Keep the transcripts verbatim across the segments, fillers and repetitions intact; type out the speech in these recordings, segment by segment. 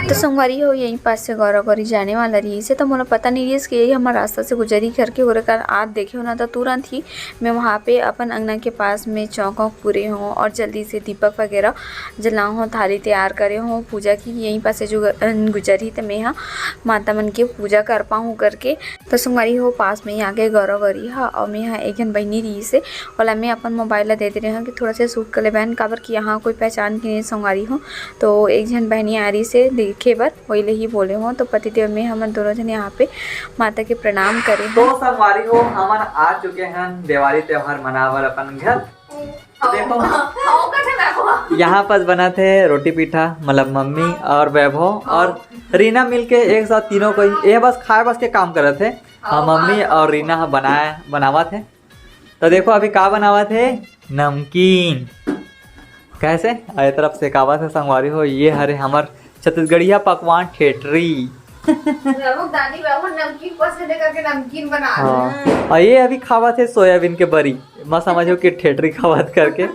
तो संगवारी हो, यहीं पास से गौरा गौरी जाने वाला रहिस हे, तो मोला पता नहीं रहिस कि यही हमर रास्ता से गुजरी करके। ओरे कर आज देखे हो ना, तो तुरंत ही मैं वहाँ पे अपन अंगना के पास में चौक वौक पूरे हों और जल्दी से दीपक वगैरह जलाए हों, थाली तैयार करे हों पूजा की। यहीं पास से जो ग-, गुजरी, तो मैं हा माता मन के पूजा कर पाऊँ करके। तो संगवारी हो, पास में ही आगे गौरा गौरी हा, और मैं हा एक झन बहिनी रहिस हे, ओला मैं अपन मोबाइल ला दे दे रहे हूँ कि थोड़ा से शूट कर ले बहन, काबर कि यहाँ कोई पहचान के नहीं संगवारी हो। तो एक झन बहिनी आ रहिस हे देखे बर, वही ले ही बोले हो। तो पतिदेव में हमन दोनों झन यहाँ पे माता के प्रणाम करे तो हन। संगवारी हो, हमन आ चुके हैं दिवाली त्योहार मनावर अपन घर। देखो, हाँ, हाँ, कैसे बैठो? यहाँ पास बनाथे रोटी पीठा, मतलब मम्मी और वैभव और रीना मिलके एक साथ तीनों कोई, ये बस खाए बस के काम करत हे। हाँ, मम्मी और रीना ह बनाए, बनावत हे। तो देखो अभी का बनावत हे, नमकीन। कैसे? अरे तरफ से कावत हे संगवारी हो, ये हरे हमर छत्तीसगढ़िया पकवान ठेठरी। रघु दादी बाबू नमकीन पसंद है करके नमकीन बना हाँ। और ये अभी खावत हे सोयाबीन के बरी, मत समझो कि ठेठरी खावत करके।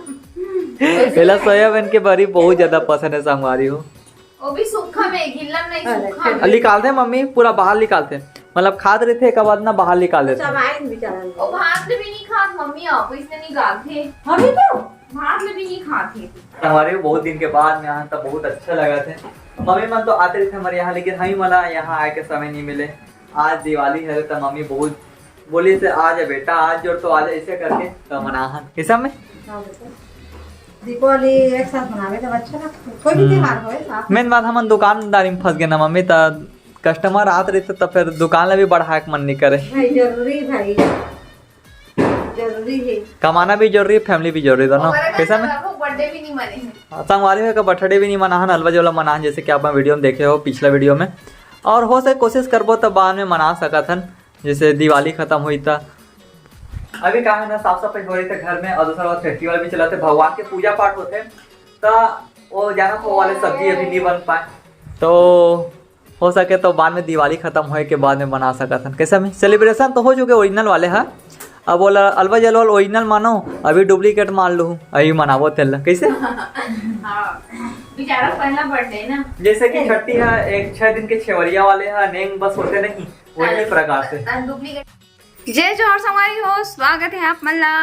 एला सोयाबीन के बरी बहुत ज्यादा पसंद है संगवारी हो। वो भी सूखा में, गिल्ला नहीं, अरे, सूखा में। निकालथे मम्मी, पूरा बाहर निकालथे, मतलब खात रहिथे, एक बाद ना बाहर निकाल देथे। चबाइन बेचारा। वो भात ले भी नहीं खात मम्मी, आप इसने निकालथे। मम्मी तो भात ले भी नहीं खात हे। हमारे बहुत दिन के बाद में आन, तब बहुत अच्छा लगा थे। मम्मी मन तो आते रहिथे हमारे यहाँ, लेकिन हमी मन ला यहाँ आए के समय नहीं मिले। आज दिवाली है, तो मम्मी बहुत बोली से, "आ जा बेटा, आज जोर तो आ जा," ऐसे करके तो मनाहन। किसा में? हाँ बेटा। दीपावली एक साथ मनावे तो अच्छा लगता है। कोई भी हम्म। त्योहार होए साथ में। मेन बात हमन दुकानदारी में फंस गए ना मम्मी, त कस्टमर आत रहिथे त फिर दुकान ला भी बढ़ाए के मन नहीं करे। भाई जरूरी, भाई जरूरी है। कमाना भी जरूरी है, फैमिली भी जरूरी, दोनों। हमारे घर कैसा में में? बाबू बर्थडे भी नहीं मने हैं। हाँ, संगवारी हो का बर्थडे भी नहीं मनाहन, अलवा जलवा मनाहन, जैसे कि आप वीडियो में देखे हो, पिछला वीडियो में। और हो सके कोशिश करबो त बाद में मना सकत हन, जैसे दिवाली खत्म हुई त। अभी का है ना, साफ सफाई हो रही थे घर में, और दूसरा बात फेस्टिवल भी चला थे, भगवान के पूजा पाठ होते, त वो जाना तो वाले सब्जी अभी नहीं बन पाए, तो हो सके तो बाद में दिवाली खत्म होए के बाद में बना सकत हन। कैसे में सेलिब्रेशन तो हो चुके ओरिजिनल वाले हा, अब बोला अलवा जलवा ओरिजिनल मानो, अभी डुप्लीकेट मान लूँ, अभी मनाबो तेला। कैसे? हाँ, बेचारा पहला बर्थडे ना। जैसे कि छठी है, एक छह दिन के छेवरिया वाले हा, नेंग बस होते नहीं, वही प्रकार से। डुप्लीकेट। जय जोहार संगवारी हो, स्वागत है आप मन ला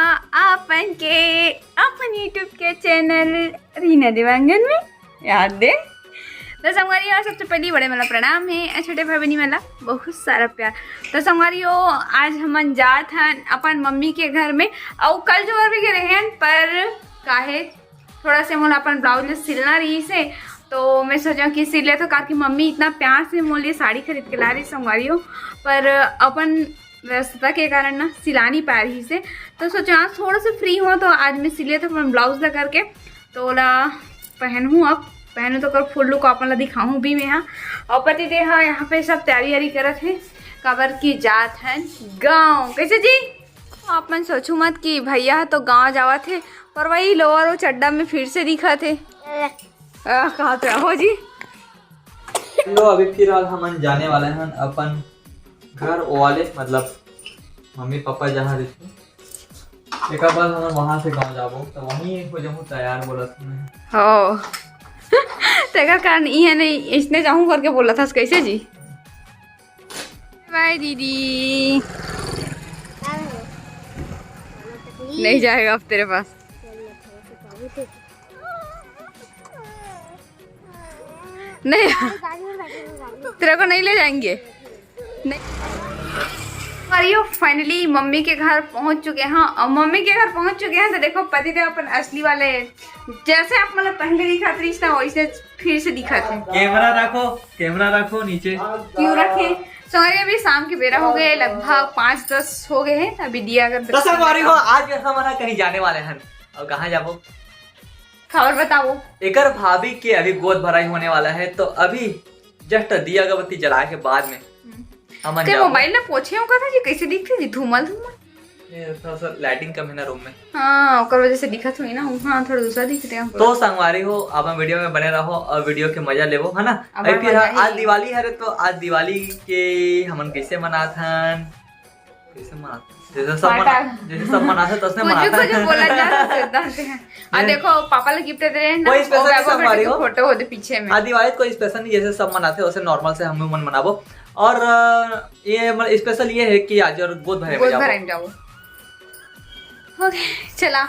अपन के अपन YouTube के चैनल रीना देवांगन में। याद दे तो संगवारी हो, सबसे पहली बड़े मन ला प्रणाम है, छोटे भाई बहनी मन ला बहुत सारा प्यार। तो संगवारी हो, आज हमन जात हन अपन मम्मी के घर में, अउ कल जोर भी गए रहन, पर काहे थोड़ा से मोला अपन ब्लाउज ले सिलना रहिस हे, तो मैं सोचा कि सिल लेथों, काबर कि मम्मी इतना प्यार से मोर लिए साड़ी खरीद के ला रहिस संगवारी हो, पर अपन व्यस्तता के कारण ना सिला नहीं पा रहिस हे। तो सोचा आज थोड़ा सा फ्री हो तो आज मैं सिल लेथों अपन ब्लाउज ला करके, तो ओला पहनहूँ, अब पहनहूँ तो कर फुल लुक अपन ला दिखाहूँ भी मैं हा। और पति देव हा यहाँ पे सब तैयारी वारी करत हे, काबर कि जात हन गाँव। कैसे जी? आप मन सोचू मत कि भैया ह तो गांव जावत हे, पर वही लोअर और चड्डा में फिर से दिखत हे। आ, कहा तो हो जी। लो, अभी फिलहाल हमन जाने वाले हन अपन घर वाले, मतलब मम्मी पापा जहाँ रहते, एक बाद हमन वहाँ से गांव जाबो, तो वहीं हो जाऊँ तैयार बोलत हूँ मैं। हो। तेकर कारण इहे नहीं, इसने जाऊँ करके बोला था, कैसे जी? बाय दीदी। नहीं जाएगा अब तेरे पास। नहीं। तेरे को नहीं ले जाएंगे। नहीं। और यो finally मम्मी के घर पहुंच चुके हैं। और मम्मी के घर पहुंच चुके हैं तो देखो पति देव अपन असली वाले, जैसे आप मतलब पहले दिखाते रही ना, वैसे फिर से दिखाते हैं। कैमरा रखो, कैमरा रखो नीचे। क्यों रखे? सॉरी, अभी शाम के बेरा हो गए, लगभग पाँच दस हो गए हैं। अभी दिया अगर तो संगवारी हो, आज के हमन कहीं जाने वाले हैं। और कहाँ जाबो? खबर बताओ। एकर भाभी के अभी गोद भराई होने वाला है, तो अभी just दिया अगरबत्ती जला के बाद में हम्म। हमन ते जाबो। मोबाइल ना पोछे हो कथा जी, कैसे दिखते जी? धूमल धूमल। ये थोड़ा सा लाइटिंग कम है ना रूम में। हाँ, ओकर वजह से दिखत हुई ना, हाँ, थोड़ा दूसरा दिखते हैं। तो संगवारी हो, आप वीडियो में बने रहो और वीडियो के मजा लेवो, है ना? अब अभी फिर मजा ही आज नहीं। दिवाली हरे, तो आज दिवाली के हमन कैसे मनात हन? जैसे मनाते, जैसे सब मना, जैसे सब मनाते तो उसने कुछ भी मनाता कुछ है। बोला जा सकता है। आ नहीं। देखो, पापा ला गिफ्ट दे रहे हैं ना, कोई स्पेशल वो नहीं वैभव संगवारी बेटी हो। फोटो होते पीछे में। हाँ, दिवाली कोई स्पेशल नहीं, जैसे सब मनाते हैं वैसे नॉर्मल से हम भी मन मनाबो। और अ, ये मतलब स्पेशल ये है कि आज और गोद भरे में गोद जाबो। भरे में जाबो। ओके, चला।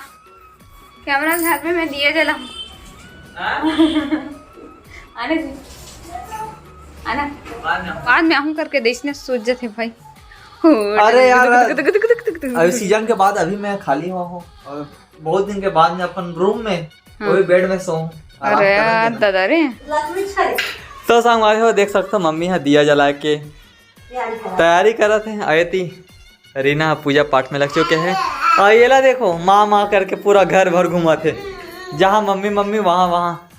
कैमरा के हाथ में मैं दिया जला। हाँ? आने दे। आना। बाद में आऊँ। बाद में आऊँ करके देश ने सूझ जाते भाई। अरे यार, अभी सीजन के बाद अभी मैं खाली हुआ हूँ और बहुत दिन के बाद में अपन रूम में, हाँ। वही बेड में सोऊं, आराम अरे करने यार, देना। दादा रे। तो संगवारी हो, देख सकते हो, मम्मी ह दिया जला के तैयारी करत हे। अयती रीना ह पूजा पाठ में लग चुके हे। और ये ला देखो, माँ माँ करके पूरा घर भर घुमाथे, जहाँ मम्मी मम्मी वहाँ वहाँ।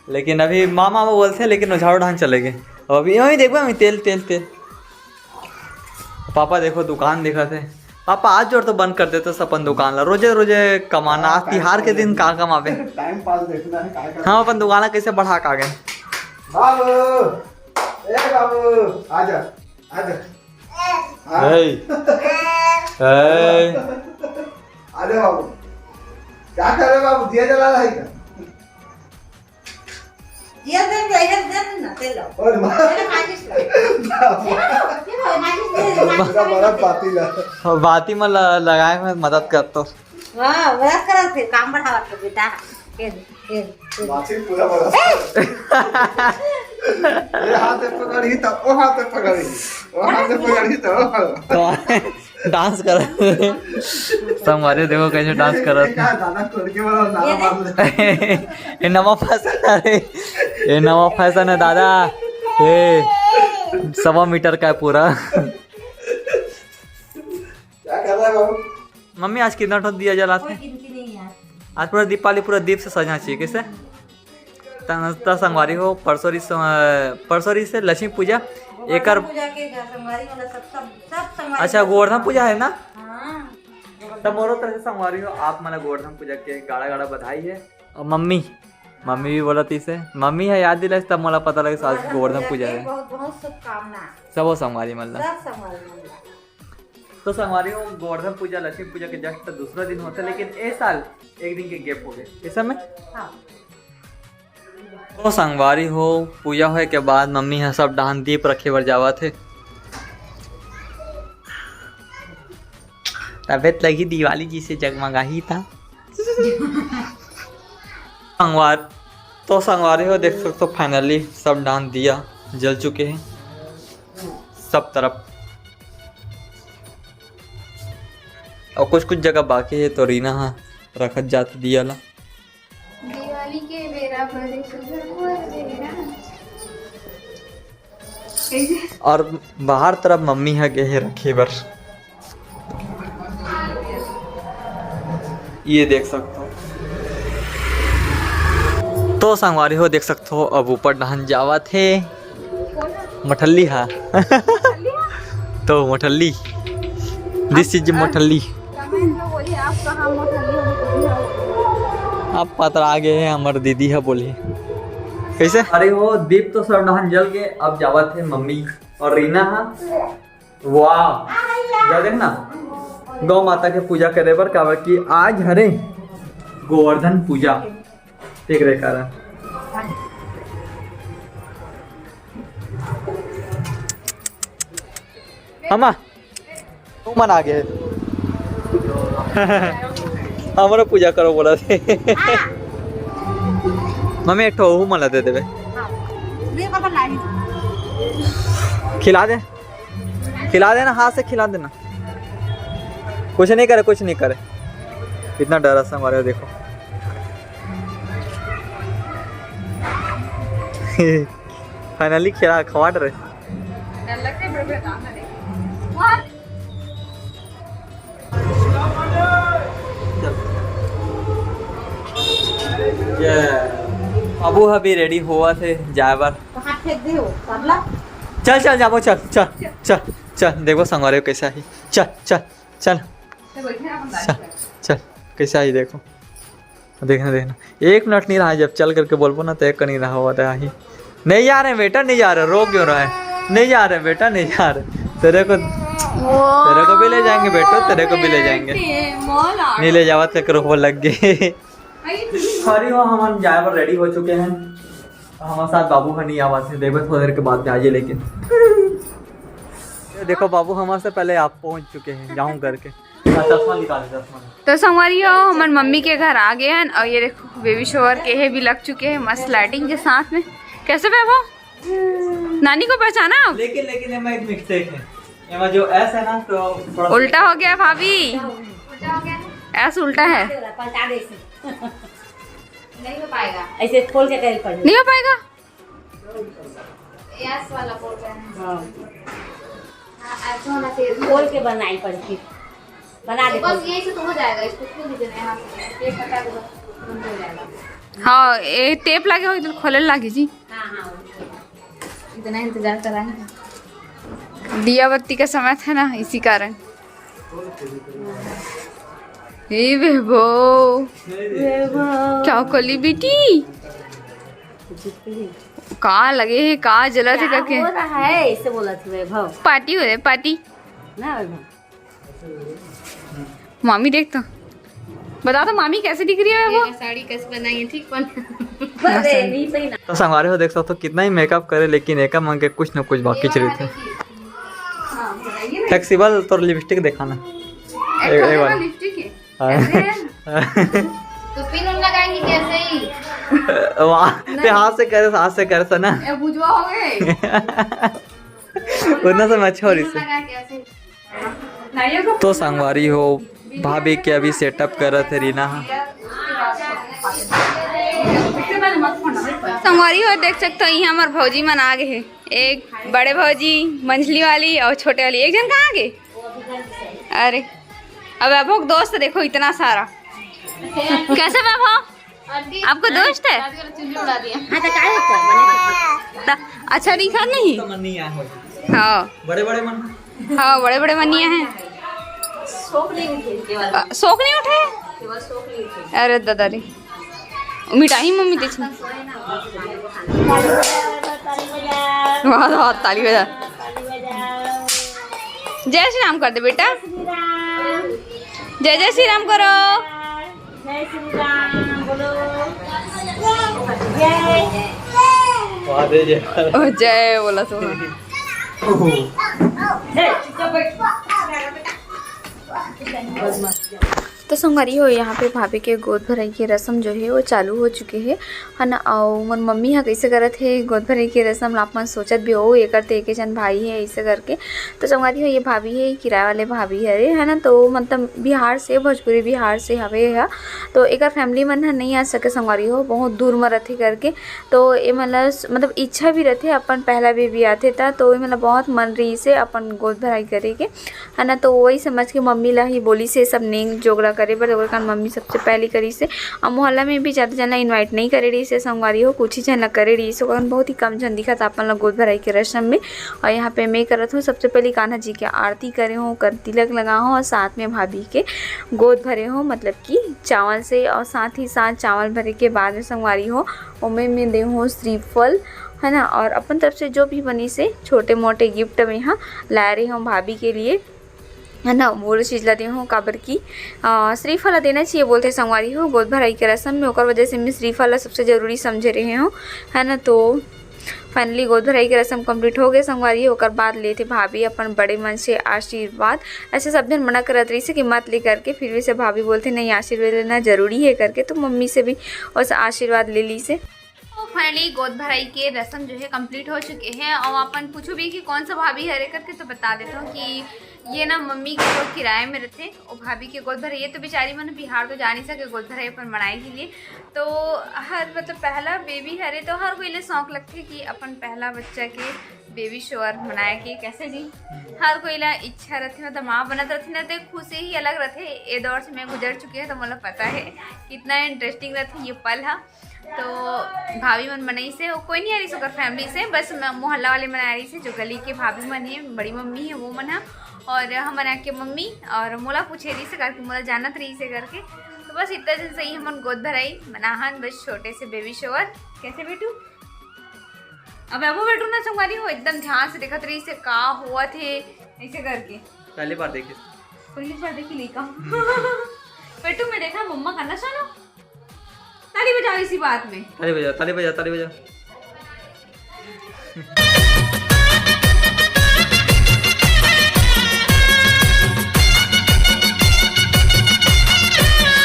लेकिन अभी माँ माँ वो बोलथे, लेकिन वो झाड़ू ढान चले गए। और अभी वहीं देखबे, वहीं तेल तेल तेल। पापा देखो दुकान देखत हे। पापा आज जोर तो बंद कर देते अपन दुकान ला, रोजे रोजे कमाना। आज तिहार के दिन का कमाबे? टाइम पास देखना है, का करना। हम अपन दुकान ला कैसे बढ़ा के आगे। बाबू, ए बाबू, आजा, आजा। हाँ। ए, ए। आजा बाबू। क्या कर रहे बाबू, दिया जला रहा है क्या? ये दे, ये दे ना, तेल लो। और माँ। तेल माचिस लो। बाबू। ये लो, ये लो, माचिस दे, माचिस तेरा दे, बड़ा माचिस बाती ला। बाती में ल-, लगाए में मदद कर तो। हाँ, मदद करो फिर, काम बढ़ावा तो बेटा। ये दे, ये दे, ये दे। माचिस पूरा बड़ा। ये हाथ से पकड़ी तो, वो हाथ से पकड़ी। वो हाथ से पकड़ी तो, वो हाथ। तो डांस कर। संगवारी देखो कैसे डांस करत हे। ये नवा फैशन हे रे। ये नवा फैशन हे दादा। ये सवा मीटर का है पूरा। क्या कर रहा है बाबू? मम्मी आज कितना ठो दिया जलात हे? आज पूरा दीपावली पूरा दीप से सजना चाहिए, कैसे? त, त संगवारी हो, परसों रिस, परसों रिस से लक्ष्मी पूजा, एकर पूजा के संगवारी वाला सब, सब, सब संगवारी अच्छा, वाला गोवर्धन सब पूजा है ना? हाँ। तब मोरो तरफ से संगवारी हो, आप मन ला गोवर्धन पूजा के गाड़ा गाड़ा बधाई है। और मम्मी, मम्मी भी बोलत हे, मम्मी ह याद दिलाइस, तब मोला पता लगे आज गोवर्धन पूजा है। बहुत, बहुत शुभकामना। सबो संगवारी मन ला। सब संगवारी मन ला। तो संगवारी हो, गोवर्धन पूजा लक्ष्मी पूजा के just दूसरा दिन होथे, लेकिन ए साल एक दिन के gap हो गए इस समय। हाँ। तो संगवारी हो, पूजा होए के बाद मम्मी ह सब डहान दीप रखे बर जावत हे। तबे त लगही दिवाली जइसे जगमगाही ता। संगवार, तो संगवारी हो, देख सकते हो, finally सब डहान दिया जल चुके हैं सब तरफ। और कुछ कुछ जगह बाकी है, तो रीना हा रखत जात दिया ला। दिवाली के बेरा बड़े सुघर मोर बेरा। कैसे? और बाहर तरफ मम्मी ह गे हे रखे बर। ये देख सकते हो। तो संगवारी हो, देख सकते हो, अब ऊपर डहान जावत हे मठल्ली हा। तो मठल्ली, this is मठल्ली। Comment में बोलिए, आप कहाँ मोटल्ली हो, मोटल्ली हो? आप पतरा गए हैं, हमार दीदी है बोली। कैसे? अरे वो दीप तो सब डहान जल के अब जावत हे मम्मी और रीना हा। वाह, जा देख ना, गौ माता के पूजा करे बर, काबर कि आज हरे गोवर्धन पूजा। तेकरे कारण। अम्मा, तू मन आ गए। हमरो पूजा करो बोला थे। मम्मी, एक ठो ओहू मन ला दे देबे। खिला दे, खिला देना, हाथ से खिला देना। कुछ नहीं करे, कुछ नहीं करे। इतना डरा सा हमारे, देखो। Finally खिला, खवाड़ रहे। डर लगता है, बड़े बड़े दांत है। ये बाबू अभी ready होवत हे जाए बर। तो हाथ फेंक दे हो, पागला। चल, चल, जाबो, चल, चल, चल, चल, देखो संगवारी हो कैसे आही। चल, चल, चल। चल, चल, कैसे आही देखो। देखना, देखना, एक मिनट नहीं रहा, जब चल करके बोलबो ना, तो एक नहीं रहा हुआ था ही। नहीं जा रहे बेटा, नहीं जा रहे, रो क्यों रहा है? नहीं जा रहे बेटा, नहीं जा रहे। तेरे को तेरे को भी ले जाएंगे बेटो, तेरे को भी ले जाएंगे। नहीं ले जावत, ककरो वो लग गए। सॉरी हो, हम जाए बर रेडी हो चुके हैं। हमारे साथ बाबू ह नहीं आवा थे, देखो थोड़ी देर के बाद जाइए। लेकिन ये देखो, बाबू हमारे से पहले आप पहुंच चुके हैं, जाऊं करके। हाँ, चश्मा निकाल, चश्मा। तो संगवारी हो, हमन मम्मी के घर आ गए हैं और ये देखो, बेबी शॉवर के हे भी लग चुके हैं मस्त लाइटिंग के साथ में। कैसे वैभव? नानी को पहचाना आप? लेकिन लेकिन एमा एक मिस्टेक है। एमा जो एस है ना, तो थोड़ा उल्टा हो गया भाभी। एस उल्टा है। पलटा दे इसे। नहीं हो पाएगा। ऐसे खोल के कहीं पढ़। नहीं हो पाएगा। एस वाला बोल रहे हैं। हाँ। हाँ, ऐसा होना चाहिए। खोल के बनाई पड़ती। बना दे बस। यही से तो हो जाएगा, इसको खोल दीजिए ना यहाँ से, टेप हटा दो, बस बंद हो जाएगा। हाँ, ये टेप लगे हो, इधर खोले लागी जी। हाँ, हाँ। इतना इंतजार कराए हैं। दिया बत्ती का समय था ना, इसी कारण। हे बेबो, बेबो। क्या कली बेटी? का लगे हे, का जलत हे क्या करके? हो रहा है, ऐसे बोला थी वैभव। पार्टी हो रहे, पार्टी। ना वैभव। मामी देख तो, बता तो मामी कैसे दिख रही है वो? ये साड़ी कैसे बनाई है, ठीक बना? अरे, नहीं सही ना। तो संगवारी हो, देख सकते हो कितना ही मेकअप करे, लेकिन एका मन के कुछ न कुछ बाकी चलत हे। फ्लेक्सिबल, तोर लिपस्टिक दिखाना। एक, एक बार। लिपस्टिक है। हाँ। कैसे है? तो पिन उन लगाएंगे कैसे ही? वाह, ते हाथ से करे, हाथ से करे ना। ए, बुझवा हो गए। उतना से मैं छोड़ी से। लगा कैसे? तो संगवारी हो, भाभी के अभी सेटअप करत हे रीना ह। संगवारी हो, देख सकते हो, यहाँ हमार भौजी मन आ गए हे। एक बड़े भौजी, मंझली वाली और छोटे वाली। एक जन कहाँ गे? अरे, अब वैभव के दोस्त देखो इतना सारा। कैसे वैभव? आपको दोस्त है? हाँ, तो काय होता है? बने तो अच्छा दिखा नहीं? तो मन नहीं आया हो। हाँ। बड़े बड़े मन। हाँ, बड़े बड़े मनिया हैं। शौक नहीं उठे केवल। अ, शौक नहीं उठे? केवल शौक नहीं उठे। अरे दादा रे, मिठाई मम्मी दे छी। वाह, वाह, ताली बजा। जय श्री राम कर दे बेटा। जय जय श्री राम करो। जय श्री राम बोलो। जय। वाह, जय जय। ओ, जय बोला सोना। जय, चुपचाप बैठ। तो संगवारी हो, यहाँ पे भाभी के गोद भराई के रस्म जो है वो चालू हो चुके है, है ना। और मोर मम्मी हा कैसे करत है गोद भराई के रस्म ला, आप मन सोचत भी हो, एकर ते एके जन भाई है ऐसे करके। तो संगवारी हो, ये भाभी है, किराए वाले भाभी हरे, है ना। तो मतलब बिहार से, भोजपुरी बिहार से हवे है। तो एकर फैमिली मन ह नहीं आ सके संगवारी हो, बहुत दूर में रहते करके। तो ये मतलब, मतलब इच्छा भी रहते अपन पहला बेबी आथे ता, तो ये मतलब बहुत मन रही से अपन गोद भराई करे के, है ना। तो वही समझ के मम्मी ला ही बोली से सब नेंग जोगरा करे बर, ओकर कारण मम्मी सबसे पहले करी से। और मोहल्ला में भी ज़्यादा जन ला इनवाइट नहीं करे रही से संगवारी हो, कुछ ही जन ला करे रही से, ओकर कारण बहुत ही कम जन दिखत अपन ला गोद भराई के रस्म में। और यहाँ पे मैं करत हूँ, सबसे पहले कान्हा जी के आरती करे हूँ, ओकर तिलक लगा हूँ और साथ में भाभी के गोद भरे हूँ, मतलब कि चावल से। और साथ ही साथ चावल भरे के बाद में संगवारी हो, ओमे में दे हूँ श्रीफल, है ना। और अपन तरफ से जो भी बनी से छोटे मोटे गिफ्ट में यहाँ लाए रही हूँ भाभी के लिए, है ना, वो चीज़ ला दे हूँ, काबर की, अ, श्रीफल ला देना चाहिए बोलते संगवारी हो गोद भराई के रस्म में, ओकर वजह से मैं श्रीफल ला सबसे जरूरी समझे रहे हूँ, है ना। तो फाइनली गोद भराई के रस्म कंप्लीट हो गए संगवारी। ओकर बाद लेथे भाभी अपन बड़े मन से आशीर्वाद। ऐसे सब जन मना करत रही से कि मत ले करके, फिर भी से भाभी बोलते नहीं, आशीर्वाद लेना जरूरी है करके, तो मम्मी से भी उस आशीर्वाद ले ली से। तो फाइनली गोद भराई के रस्म जो है कंप्लीट हो चुके हैं। और अपन पूछो भी कि कौन सा भाभी हरे करके, तो बता देता हूँ कि ये ना मम्मी के जो किराए में रहते, वो भाभी के गोद भराई। ये तो बेचारी मन बिहार तो जा नहीं सके गोद भराई अपन मनाए के लिए। तो हर मतलब पहला बेबी हरे तो हर कोई ले शौक लगथे कि अपन पहला बच्चा के बेबी शॉवर मनाए के। कैसे जी, हर कोई ला इच्छा रहथे, मतलब माँ बनत रहथे ना, तो एक खुशी ही अलग रहथे। ये दौर से मैं गुजर चुकी हूँ तो मोला पता है कितना इंटरेस्टिंग रहथे ये पल हा। तो भाभी मन मनई से हो, कोई नहीं आ रही से ओकर फैमिली से, बस म-, मोहल्ला वाले मन आ रही से, जो गली के भाभी मन है, बड़ी मम्मी है वो मन हा, और हमन आके मम्मी और मोला पूछे रही से करके, मोला जानत रही से करके। तो बस इतना दिन से ही हमन गोद भराई मनाहन, बस छोटे से बेबी शॉवर। कैसे बेटू? अब अबो बेटू ना संगवारी हो, एकदम ध्यान से देखत रही से का हुआ थे, ऐसे करके। पहली बार देखे। पहली बार देखी लइका। पेटू में देखा मम्मा का नशा ना। ताली बजाओ इसी बात में। ताली बजा, ताली बजा, ताली बजा।